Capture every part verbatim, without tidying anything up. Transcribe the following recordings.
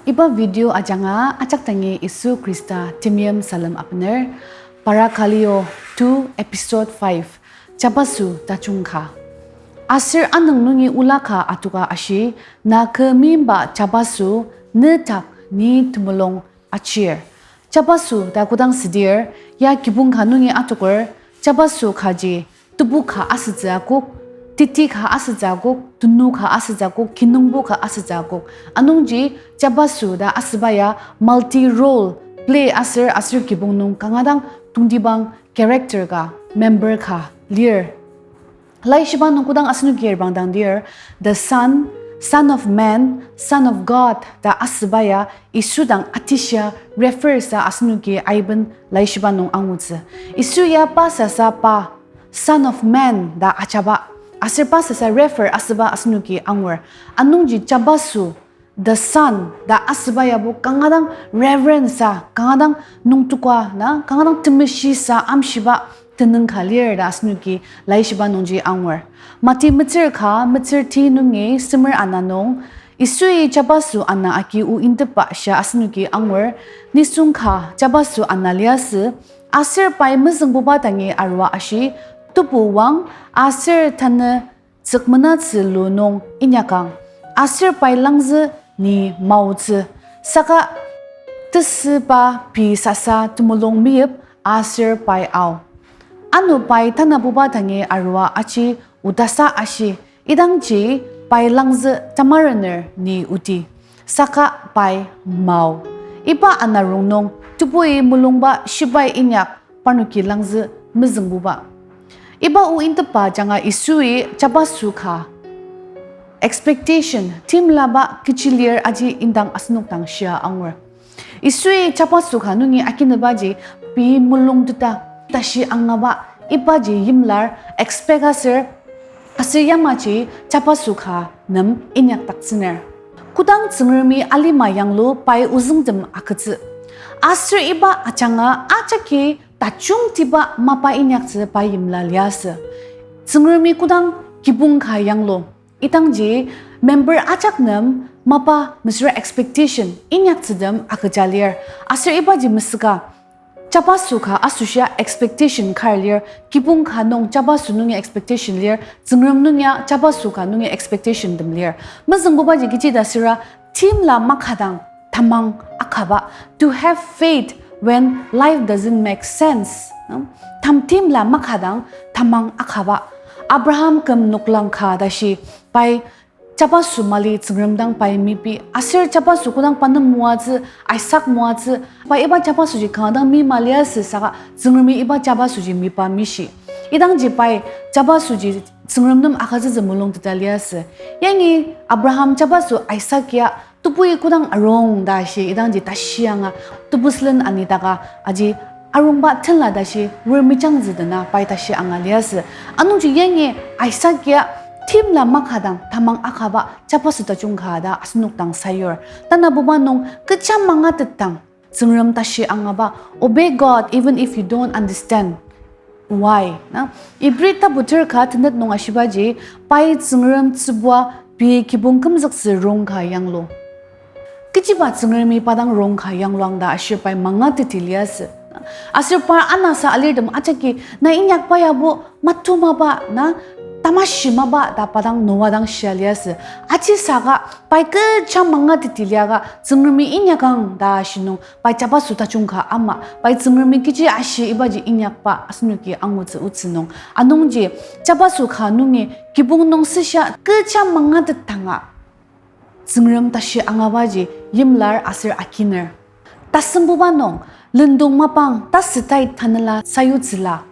Iba video ajanga ajak dangi Yisu Khrista temeim salem abener, Parakaleo two episode five, Jabaso tajung ka. Aser anüng nungi ola ka adoka ashi, na kü meimba jabaso, ne dak ni temulung achir. Jabaso ta kodang südir, ya kibong ka nungi adoker, jabaso kaji, tebu ka asütsü akok, teti ka asütsü akok, tenu ka asütsü akok, kinungbo ka asütsü akok. Anungji jabaso ta asüba ya multi role play aser, aser kibong nung kanga dang tongtibang character ka, member ka lir. Laishiba nung kodang asenoki reprangdang dir, the Son, Son of Man, Son of God ta asüba ya Yisu dang atishia refer sa asenoki aiben laishiba nung angutsü. Yisu ya pa sasa pa, Son of Man ta ajaba, aser pa sasa refer asüba asenoki angur. Anungji jabaso, the Son ta asüba yabo kanga dang reverence sa, kanga dang nungtoka na, kanga dang temeshi sa amshiba tenüng ka lir ta asenoki laishiba nungji angur. Mati metsür ka, metsür ti nungi semer ana nung, Yisui jabaso ana agi o intepba shia asenoki angur, nisung ka jabaso ana liasü, aser pai mezüngbuba dangi arua ashi, tebu wang, aser tanü tsükmenatsü lu nung inyakang, aser pai langzü ni maotsü, saka tesüba pei sasa temulung meyip aser pai ao. Ano pai tanabuba dangi arua aji otasa ashi, idangji pai langzü tamarener ni oti, saka pai mao. Iba ana rongnung tebui mulungba shibai inyak parnoki langzü mezüngbuba. Iba o intepba ajanga Yisui jabaso ka expectation, timlaba kechi lir aji indang asenok dang shia angur. Yisui jabaso ka nungi akinebaji pei mulungteta tashi angaba ibaji yimlar expect aser, aser yamaji jabaso ka nem inyakdaktsüner. Kodang Tsüngremi alima yanglu pai ozüngtem agütsü. Aser iba ajanga ajaki tajungtiba mapa inyaktsü pai yimla liasü. Tsüngremi kodang kibong ka yanglu, idangji member ajak nem mapa mesüra expectation inyaktsütem agüja lir. Aser ibaji mesüka, jabaso ka asoshia expectation kar lir, kibong ka nung jabaso nungi expectation lir, Tsüngrem nungia jabaso ka nungi expectationtem lir. Mezüngbubaji kechi ta süra, timla makadang tamang akaba. To have faith when life doesn't make sense. Tam timla makadang tamang akaba. Abraham küm noklang ka tashi pai jabaso mali Tsüngrem dang pai mepi. Aser jabaso kodang pa nem moatsü, Isaac moatsü, pai iba jabasoji kanga dang meima liasü saka Tsüngremi iba jabasoji mepa mishi. Idangji pai jabasoji Tsüngrem nem agütsütsü mulungteta liasü. Yangi Abraham jabaso Isaac ya tebui kodang arung ta shi idangji tashi anga, tebu sülen anidaka aji arungba tenla tashi wer mejangzü dena pai tashi anga liasü. Anungji yangi Isaac ya timla makadang tamang akaba jabaso tajung ka ta asenok dang sayur. Tanabuba nung kecha mangatetdang Tsüngrem tashi angaba, obey God even if you don't understand why, na? Ibri tapu ter ka tenet nung ashibaji, pai Tsüngrem tsübua pei kibong kümzüktsü rong ka yanglu. Kechiba Tsüngremi pa dang rong ka yangluang ta ashir pai mangateti liasü. Aser par anasa alirtem ajaki na inyakba yabo matomaba na, tamashi maba ta pa dang Noa dang shia liasü. Aji saka pai kecha mangateti liaka Tsüngremi inyakang ta ashinung pai jabaso tajung ka ama, pai Tsüngremi kechi ashi ibaji inyakba asenoki angutsü otsü nung. Anungji jabaso ka nungi kibong nung süshia kecha mangatetdanga Tsüngrem tashi angabaji yimlar aser akiner. Tasembuba nung, lendong mapang tasütai tanela sayutsüla.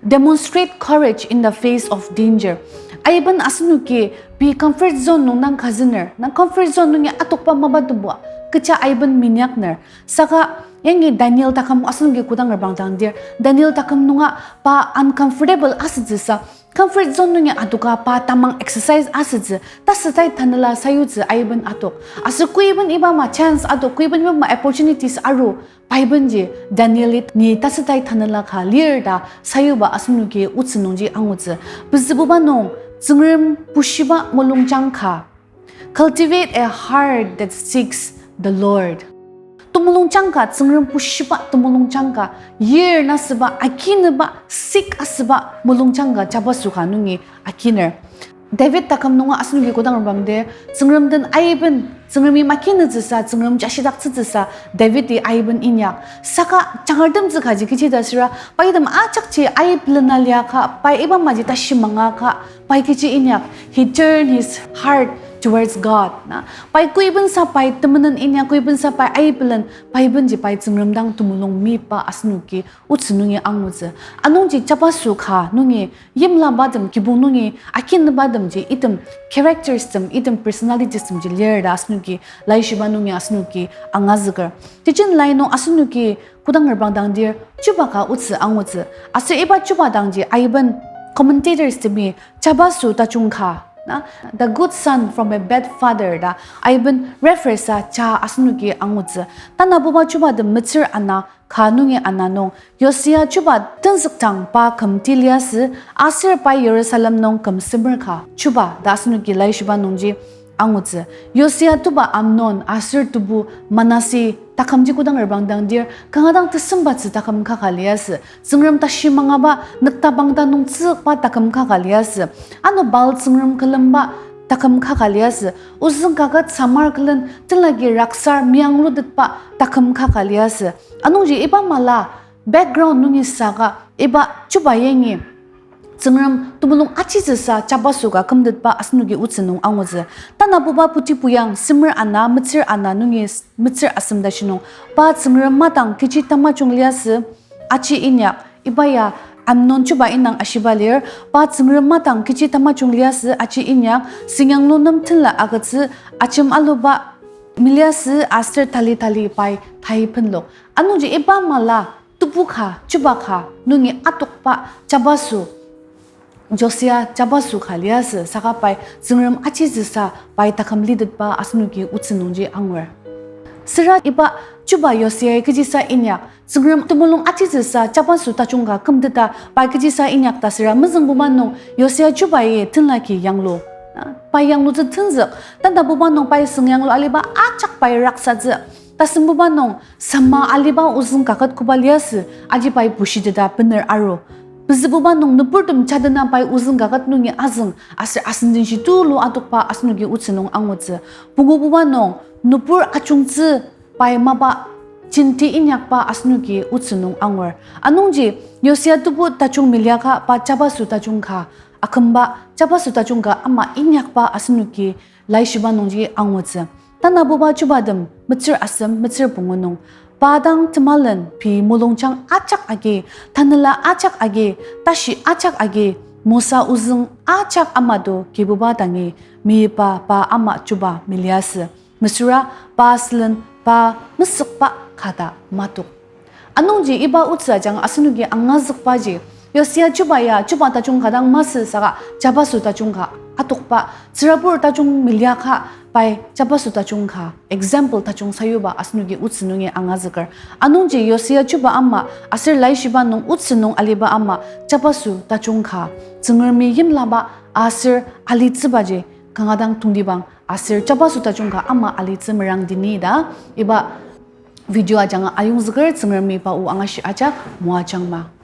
Demonstrate courage in the face of danger. Aiben asenoki pei comfort zone nung dang kazüner, na comfort zone nungi atokba mapa tebua, kecha aiben minyakner. Saka yangi Daniel taküm asenoki kodang reprangdang dir, Daniel taküm nunga pa uncomfortable asütsüsa, comfort zone nungi adoka pa tamang exercise asütsü, tasütai tanela sayutsü aiben atok. Aser kuiben iba ama chance atok, kuiben iba ama opportunities aru, paibenji Daniel-i ni tasütai tanela ka lir ta sayuba asenoki otsü nungji angutsü. Pezübuba nung, Tsüngrem bushiba mulungjang ka. Cultivate a heart that seeks the Lord. Temulungjang ka, Tsüngrem bushiba temulungjang ka, yir na süba, akinüba, sick asüba mulungjang ka, jabaso ka nungi akiner. David taküm nunga asenoki kodang reprangdi, Tsüngrem den aiben, Tsüngremi makinütsüsa, Tsüngrem jashidaktsütsüsa, David-i aiben inyak. Saka jangartemtsü kaji kechi ta süra, pai item ajakji aip lena liaka, pai iba maji tashi mangaka, pai kechi inyak. He turned his heart towards God. Na, pai kuibensa pai temenen inyak, kuibensa pai aipelen, pai benji pai Tsüngrem dang temulung mipa asenoki otsü nungi angutsü. Anungji jabaso ka nungi yimlabatem kibong nungi akinübatemji item characters tem, item personalities temji lir ta asenoki laishiba nungi asenoki angazüker. Teaching lai nung asenoki kodang reprangdangdir chuba ka otsü angutsü. Aser iba chuba dangji aiben commentators temi jabaso tajung ka, na, the good son from a bad father ta aiben refer sa ja asenoki angutsü. Tanabuba chuba tem metsür ana ka nungi ana nung, Yosia chuba tenzükdang pa küm ti liasü, aser pai Jerusalem nung küm semer ka chuba ta asenoki laishiba nungji angutsü. Yosia tuba Amnon aser tubu Manase takümji kodang reprangdangdir kanga dang tesembatsü taküm kaka liasü. Tsüngrem tashi mangaba nüktabangta nung tsükba taküm kaka liasü. Ano Baal tsüngrem külemba taküm kaka liasü. Ozüng kaket samar külen tenlaki raksar mianglutetba taküm kaka liasü. Anungji iba mala background nungi saka iba chuba yangi Tsüngrem temulung ajitsüsa jabaso ka kümtetba asenoki otsü nung angutsü. Tanabuba putibuyang semer ana, metsür ana nungi s-, metsür asem tashi nung, pa Tsüngrem madang kechi tamajung liasü aji inyak. Iba ya Amnon chuba indang ashiba lir, pa Tsüngrem madang kechi tamajung liasü aji inyak, singyanglu nem tenla agütsü, ajem aluba meliasü aser tali tali pai tai penlok. Anungji iba mala tebu ka, chuba ka nungi atokba jabaso, Josia jabaso ka liasü, saka pai Tsüngrem ajitsüsa pai taküm litetba asenoki otsü nungji angur. Süra iba chuba Josiai kechisa inyak, Tsüngrem temulung ajitsüsa jabaso tajung ka kümteta pai kechisa inyak ta süra mezüngbuba nung Josia chubai tenlaki yanglu. Pai yanglutsü tenzük, tanabuba nung pai süngyanglu aliba ajak pai raksatsü. Tasembuba nung sama aliba ozüng kaket koba liasü, aji pai bushiteta bener aru. Pezübuba nung nüburtem jadena pai ozüng kaket nungi azüng, aser asendenshi tulu atokba asenoki otsü nung angutsü. Pungububa nung nübur ajungtsü pai mapa jenti inyakba asenoki otsü nung angur. Anungji Josia tebu tajung meliaka pa jabaso tajung ka akümba, jabaso tajung ka ama inyakba asenoki laishiba nungji angutsü. Tanabuba chubatem metsür asem metsür pungu nung, pa dang temalen pei mulungjang ajak agi, tanela ajak agi, tashi ajak agi, Mosa ozüng ajak ama to Kibuba dangi meyipa pa ama chuba meliasü. Mesüra pa sülen pa mesükba ka ta matok. Anungji iba otsü ajanga asenoki angazükbaji, Josia chuba ya chuba tajung ka dang masü saka jabaso tajung ka atokba, tsürabur tajung meliaka pai jabaso tajung ka example tajung sayuba asenoki otsü nungi angazüker. Anungji Josia chuba ama aser laishiba nung otsü nung aliba ama jabaso tajung ka Tsüngremi yimlaba aser alitsübaji kanga dang tongtibang aser jabaso tajung ka ama alitsü merangdi ni ta iba video ajanga ayongzüker. Tsüngremi pa o angashi ajak moajangma.